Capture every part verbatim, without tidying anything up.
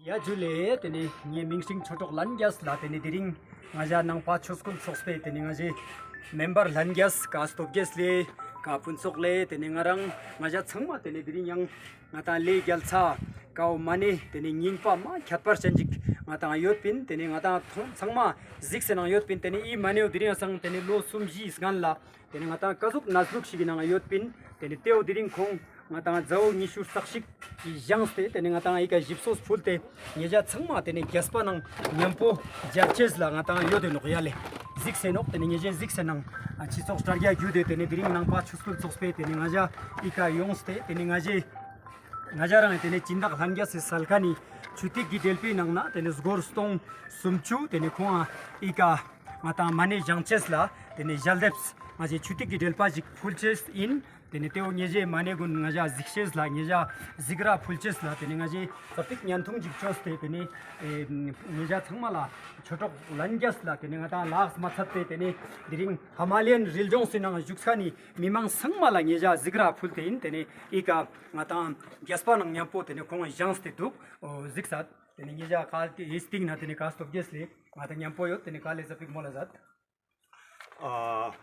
ཡ་ཇུ་ལེ། ཏེ་ནེ་ངའི་མིང་སྲིང་ཆོས་གྲོགས་ལྷན་རྒྱས་ལ་ཏེ་ནེ་དེ་རིང་ང་ཞ་ནང་པ་ཆོས་སྐུལ་ཚོགས་པའི་ཏེ་ནེ་ང་ཞའི་མེམ་བར་ལྷན་རྒྱས་ཀ་སྟོབས་རྒྱས་ལེ་ཀ་ཕུན་ཚོགས་ལེ་ཏེ་ནེ་ང་རང་ང་ཞ་ཚང་མ་ཏེ་ནེ་དེ་རིང་ཡང་ང་ཏང་ལེ་རྒྱལ་ཚ་ཀའོ་མ་ནེ་ཏེ་ནེ་རྙིང་པ་མ་ཁྱད་པར་ཅན་ཅིག་ང་ཏང་ཡོད་པིན། ཏེ་ནེ་ང་ཏང་ཚང་མ་གཟིགས་སེ་ནང་ཡོད་པིན། ཏེ་ནེ་འི་མ་ནེའོ་དེ་རིང་སང་ཏེ་ནེ་ལོ་གསུམ་བཞིའི་སྔན་ལ་ཏེ་ནེ་ང་ཏང་ཀ་ཟུག་ནས་ལུགས་ཤིག་གི་ནང་ཡོད་པིན། ཏེ་ནེ་ཏེའོ་དེ་རིང་ཁོང་ང་ཏང་ཛའོ་ཉི་ཤུ་རྩ་གཅིག་གི་བཞེངས་ཏེ་ཏེ་ནེ་ང་ཏང་འི་ཀ་ཞིབ་སོ་ཕུལ་ཏེ་ཉེ་ཞ་ཚང་མ་ཏེ་ནེ་རྒྱས་པ་ནང་མཉམ་པོ་མཇལ་ཅེས་ལ་ང་ཏང་ཡོད་དེ་ནོག་ཡ་ལེ། གཟིགས་སེ་ནོག། ཏེ་ནེ་ཉེ་ཞ་གཟིགས་སེ་ནང་ཨ་སྤྱི་ཚོགས་དྲ་རྒྱ་བརྒྱུད་དེ་ཏེ་ནེ་དེ་རིང་ནང་པ་ཆོས་སྐུལ་ཚོགས་པའི་ཏེ་ནེ་ང་ཞ་འི་ཀ་ཡོངས་ཏེ་ཏེ་ནེ་ང་ཞའི་ང་ཞ་རང་ཏེ་ནེ་སྦྱིན་བདག་ལྷན་རྒྱས་སི་སལ་ཁན་ནི་ཆུ་ཐིགས་ཀྱི་འགྲེལ་པའི་ནང་ན་ཏེ་ནེ་སྒོར་སྟོང་སུམ་ཅུ་ཏེ་ནེ་ཁོང་ཨ་འི་ཀ་ང་ཏང་མ་ནེ་བཞེངས་ཅེས་ལ་ཏེ་ནེ་ཞལ་འདེབས་ང་ཞའི་ཆུ་ཐིགས་ཀྱི་འགྲེལ་པ་ཞིག་ཕུལ་ཅེས་ཨིན། ཏེ་ནེ་ཏེའོ་ཉེ་ཞའི་མ་ནེ་གུན་ང་ཞ་གཟིགས་ཅེས་ལ་ཉེ་ཞ་གཟིགས་ར་ཕུལ་ཅེས་ལ་ཏེ་ནེ་ང་ཞའི་ཙ་པིག་བརྙན་ཐུང་ཞིག་བཅོས་ཏེ་ཏེ་ནེ་ཨེ་ཉེ་ཞ་ཚང་མ་ལ་ཆོས་གྲོགས་ལྷན་རྒྱས་ལ་ཏེ་ནེ་ང་ཏང་ལགས་མ་ཚད་པའི་ཏེ་ནེ་དེ་རིང་ཧ་མ་ལེན་རི་ལྗོངས་སི་ནང་བཞུགས་ས་ནི་མི་མང་ཚང་མ་ལ་ཉེ་ཞ་གཟིགས་ར་ཕུལ་ཏེ་ཨིན། ཏེ་ནེ་འི་ཀ་ང་ཏང་རྒྱས་པ་ནང་མཉམ་པོ་ཏེ་ནེ་ཁོང་བཞེངས་ཏེ་འདུག་གཟིགས་ས། ཏེ་ནེ་ཉེ་ཞ་ཀ་ཏེ་འི་སྟིང་ན་ཏེ་ནེ་ཀ་སྟོབས་རྒྱས་ལེ་ང་ཏང་མཉམ་པོ་ཡོད། ཏེ་ནེ་ཀ་ལེ་ཙ་པིག་མོལ་ལ་མཛད། ཨ་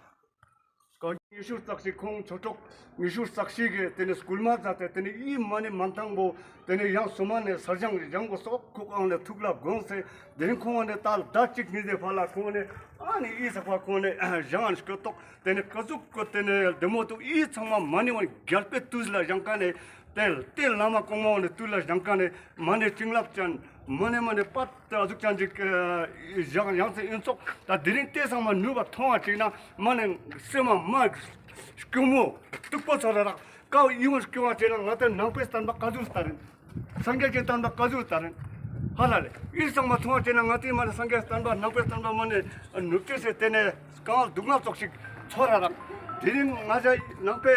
ཀ་ཉི་ཤུ་རྩ་གཅིག་ཁོང་ཆོས་གྲོགས་ཉི་ཤུ་རྩ་གཅིག་གི་ཏེ་ནེ་སྐུལ་མ་མཛད་དེ་ཏེ་ནེ་འི་མ་ནེ་མན་ཐང་པོ་ཏེ་ནེ་ཡང་སོ་མ་ནེ་སར་བཞེངས་བཞེངས་པོ་སོགས་ཁོ་ཁོང་ནེ་ཐུགས་ལ་དགོངས་སེ་དེ་རིང་ཁོང་ནེ་ད་ཟླ་གཅིག་གཉིས་དེ་ཕར་ལ་ཁོང་ནེ་ཨ་ནི་འི་ས་ཕར་ཁོང་ནེ་བཞེངས་ཨ་ནི་སྐྱོད་ཏོག། ཏེ་ནེ་ཀ་ཟུག་གོ་ཏེ་ནེ་བདེ་མོ་འདུག། འི་ཚང་མ་མ་ནེ་བོ་རྒྱལ་པོའི་དུས་ལ་བཞེངས་ཀ་ནེ་ཏེ་ཏེ་བླ་མ་གོང་མ་བོ་ནེ་དུས་ལ་བཞེངས་ཀ་ནེ་མ་ནེ་བྱིན་རླབས་ཅན་མ་ནེ་མ་ནེ་པད་ཨ་ཟུག་ཅན་ཅིག་ཨ་བཞེངས་ཡང་སེ་ཨིན་ཙོག། ད་དེ་རིང་ཏེ་ཚང་མ་ནུས་པ་ཐོང་བ་ཅིག་ན་མ་ནེ་སེམས་མ་མ་སྐྱོ་མོ་སྡུག་པོ་ཚོར་ར་རག། ཀ་བོ་འི་བོ་སྐྱོ་བ་ཅིག་ན་ང་ཏང་ནང་པའི་བསྟན་པ་ཀ་ཟུག་ལྟ་རིན། སངས་རྒྱས་ཀྱི་བསྟན་པ་ཀ་ཟུག་ལྟ་རིན། ཧ་ལ་ལེ། འི་ཚང་མ་ཐོང་བ་ཅིག་ན་ང་ཏི་མ་ནེ་སངས་རྒྱས་བསྟན་པ་ནང་པའི་བསྟན་པ་མ་ནེ་ནུབ་ཅེས་སེ་ཏེ་ནེ་ཀ་བོ་སྡུག་བསྔལ་ཙོགས་ཤིག་ཚོར་ར་རག། དེ་རིང་ང་ཞ་ནང་པའི་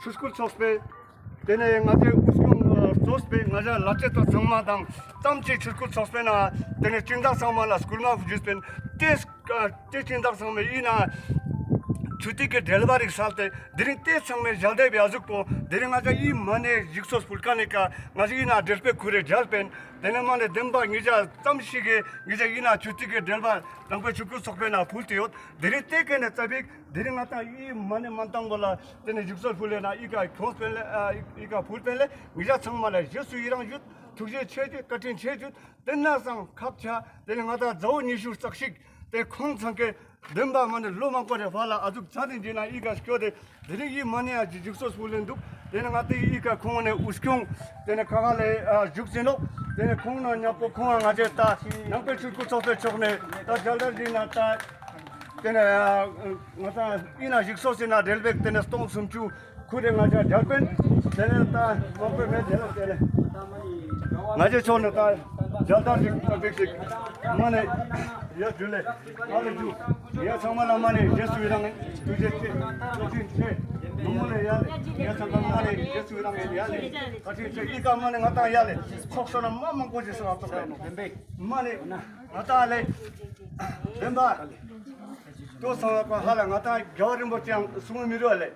ཆོས་སྐུལ་ཚོགས་པའི་ཏེ་ནེ་ང་ཏེ་དབུ་སྐྱོང་གཙོས་པའི་ང་ཞ་ལ་ཆེ་ཏོ་ཚང་མ་དང་ཙམ་ཅིག་ཆོས་སྐུལ་ཚོགས་པའི་ནང་ཏེ་ནེ་སྦྱིན་བདག་ཚང་མ་ལ་སྐུལ་མ་ཞུས་པིན། ཏེ་ཏེ་སྦྱིན་བདག་ཚང་མའི་འི་ན་ཆུ་ཐིགས་ཀྱི་འགྲེལ་པ་རིགས་སལ་ཏེ་དེ་རིང་ཏེ་ཚང་མའི་ཞལ་འདེབས་ཡ་ཟུག་པོ་དེ་རིང་ང་ཞ་འི་མ་ནེ་ཞིག་གསོ་ཕུལ་ཁན་ནི་ཀ་ང་ཞ་འི་ན་འགྲེལ་པའི་ཁུར་རེ་མཇལ་པིན། ཏེ་ནེ་མ་ནེ་བདེན་པ་ཉེ་ཞ་ཙམ་ཞིག་གི་ཉེ་ཞ་འི་ན་ཆུ་ཐིགས་ཀྱི་འགྲེལ་པ་ནང་པའི་ཆོས་སྐུལ་ཚོགས་པའི་ནང་ཕུལ་ཏེ་ཡོད། དེ་རིང་ཏེ་ཀ་ནེ་ཙ་པིག་དེ་རིང་ང་ཏང་འི་མ་ནེ་མན་ཐང་པོ་ལ་ཏེ་ནེ་ཞིག་གསོ་ཕུལ་ལེ་ན་འི་ཀ་ཁྱོངས་པིན་ལེ་ཨ་འི་ཀ་ཕུལ་པིན་ལེ་ཉེ་ཞ་ཚང་མ་ལ་རྗེས་སུ་ཡི་རང་ཞུ། ཐུགས་རྗེ་ཆེ་ཞུ། བཀའ་དྲིན་ཆེ་ཞུ། ཏེ་ན་སང་ཁབ་ཆ་ཏེ་ནེ་ང་ཏང་ཛའོ་ཉི་ཤུ་རྩ་གཅིག་ཏེ་ཁོང་ཚང་ཀའི་བདེན་པ་མ་ནེ་ལོ་མང་པོ་རེ་ཕར་ལ་ཨ་ཟུག་ཚ་ཏེ་འཇི་ན་འི་ཀ་སྐྱོད་དེ་དེ་རིང་འི་མ་ནེ་ཡ་ཞིག་གསོ་ཕུལ་ལེན་འདུག། ཏེ་ནེ་ང་ཏི་འི་ཀ་ཁོང་ནེ་དབུ་སྐྱོང་ཏེ་ནེ་ཁ་ཁ་ལེ་ཨ་བཞུགས་ཟིན་ནོག། ཏེ་ནེ་ཁོང་ན་ཉམ་པོ་ཁོང་ང་ང་ཅེ་ད་ནང་པའི་ཆོས་སྐུལ་ཚོགས་པའི་ཕྱོགས་ནེ་ད་མཇལ་དར་འཇི་ན་ད་ཏེ་ནེ་ང་ཏང་འི་ན་ཞིག་གསོ་ཟིན་ན་འབྲེལ་བེག་ཏེ་ནེ་སྟོང་སུམ་ཅུ་ཁུར་རེ་ང་ཅ་མཇལ་པིན། ཏེ་ནེ་ད་མང་པོ་མེད་དེ་ལ་ཏེ་ནེ་ང་ཅེ་ཕྱོགས་ནེ་ད་མཇལ་དར་ཞིག་ཏང་པེག་ཞིག་མ་ནེ་ཡ་ཇུ་ལེ། ཨ་ལེ་ཇུ། ཡ་ཚང་མ་ལ་མ་ནེ་རྗེས་སུ་ཡི་རང་ཐུགས་རྗེ་ཆེ། བཀའ་དྲིན་ཆེ། ནུ་མོ་ལེ་ཡ་ལེ། ཡ་ཚང་མ་ལ་མ་ནེ་རྗེས་སུ་ཡི་རང་ཡ་ལེ། བཀའ་དྲིན་ཆེ། འི་ཀ་མ་ནེ་ང་ཏང་ཡ་ལེ་ཚོགས་སོ་ན་མ་མང་པོ་ཞིག་སོང་ཨ་ཙོགས་ལེ་ནོ། མ་ནེ་ང་ཏང་ལེ་བདེན་པ། ཏོ་སང་ལ་ཀ་ཧ་ལ་ང་ཏང་རྒྱལ་བ་རིན་པོ་ཆེ་ཡང་གསུང་མི་རུ་ལེ།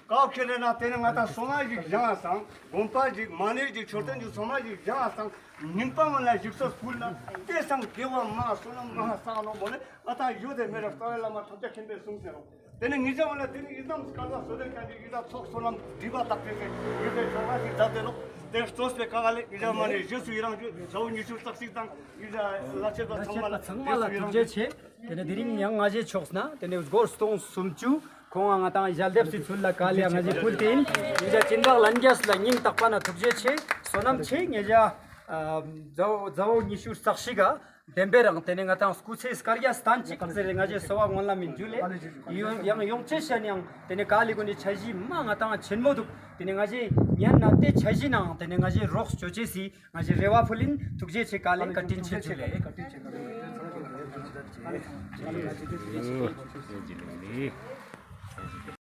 ཀའོ་ཁེ་ལེ་ན་ཏེ་ནེ་ང་ཏང་སོ་མ་ཞིག་བཞེངས་སང་དགོན་པ་ཞིག་མ་ནེ་ཞིག་མཆོད་རྟེན་ཞིག་སོ་མ་ཞིག་བཞེངས་སང་རྙིང་པ་མ་ལ་ཞིག་གསོ་ཕུལ་ན་ཏེ་སང་དགེ་བ་མ་བསོད་ནམས་མ་བསགས་ནོ་མོ་ལེ། ང་ཏང་ཡོད་དེ་མེད་ར་རྩ་བའི་བླ་མ་ཐམས་ཅད་མཁྱེན་པས་གསུངས་ཟེར་རོ། ཏེ་ནེ་ཉེ་ཞ་མ་ལ་ཏེ་ནེ་ཡི་དམ་སྐལ་བ་བསོད་དེ་ཁྱེད་ཀྱི་ཡི་དམ་ཚོགས་བསོད་ནམས་སྒྲིབ་པ་དག་པའི་ཡོད་དེ་ཆོ་ག་ཞིག་མཛད་དེ་ནོ། ཏེ་གཙོས་པའི་ཀ་ལེ་ཉེ་ཞ་མ་ནེ་རྗེས་སུ་ཡི་རང་ཞུ། ཟའོ་ཉི་ཤུ་རྩ་གཅིག་དང་ཉེ་ཞ་ལ་ཆེ་ཚང་མ་ལ་ཚང་མ་ལ་ཐུགས་རྗེ་ཆེ། ཏེ་ནེ་དེ་རིང་ཡང་ང་ཞའི་ཕྱོགས་ནེ་ཏེ་ནེ་སྒོར་སྟོང་སུམ་ཅུ་ཁོང་ང་ང་ཏང་ཞལ་འདེབས་སི་ཚུལ་ལ་ཀ་ལེ་ང་ཞའི་ཕུལ་ཏེ་ཨིན། ཉེ་ཞ་སྦྱིན་བདག་ལྷན་རྒྱས་ལ་སྙིང་ཐག་པ་ནེ་ཐུགས་རྗེ་ཆེ། བསོད་ནམས་ཆེ། ཉེ་ཞ་ཨ་ཛའོ་ཛའོ་ཉི་ཤུ་རྩ་གཅིག་ག་བདེན་པའི་རང་ཏེ་ནེ་ང་ཏང་སྐུ་ཚེ་སྐར་རྒྱ་སྟན་ཅིག་ཟེར་ཏེ་ང་ཞའི་གསོལ་བ་སྨོན་ལམ་ཨིན་ཇུ་ལེ། ཡང་ཡོང་ཅེས་ཤ་ནེ་ཡང་ཏེ་ནེ་ཀ་ལེ་གུན་ནི་ཆ་ཞིག་མ་ང་ཏང་ཆེན་མོ་འདུག། ཏེ་ནེ་ང་ཞའི་ཉན་ན་ཏེ་ཆ་ཞིག་ནང་ཏེ་ནེ་ང་ཞའི་རོགས་ཅོ་ཅེས་སི་ང་ཞའི་རེ་བ་ཕུལ་ཨིན། ཐུགས་རྗེ་ཆེ། ཀ་ལེ་བཀའ་དྲིན་ཆེ་ཇུ་ལེ།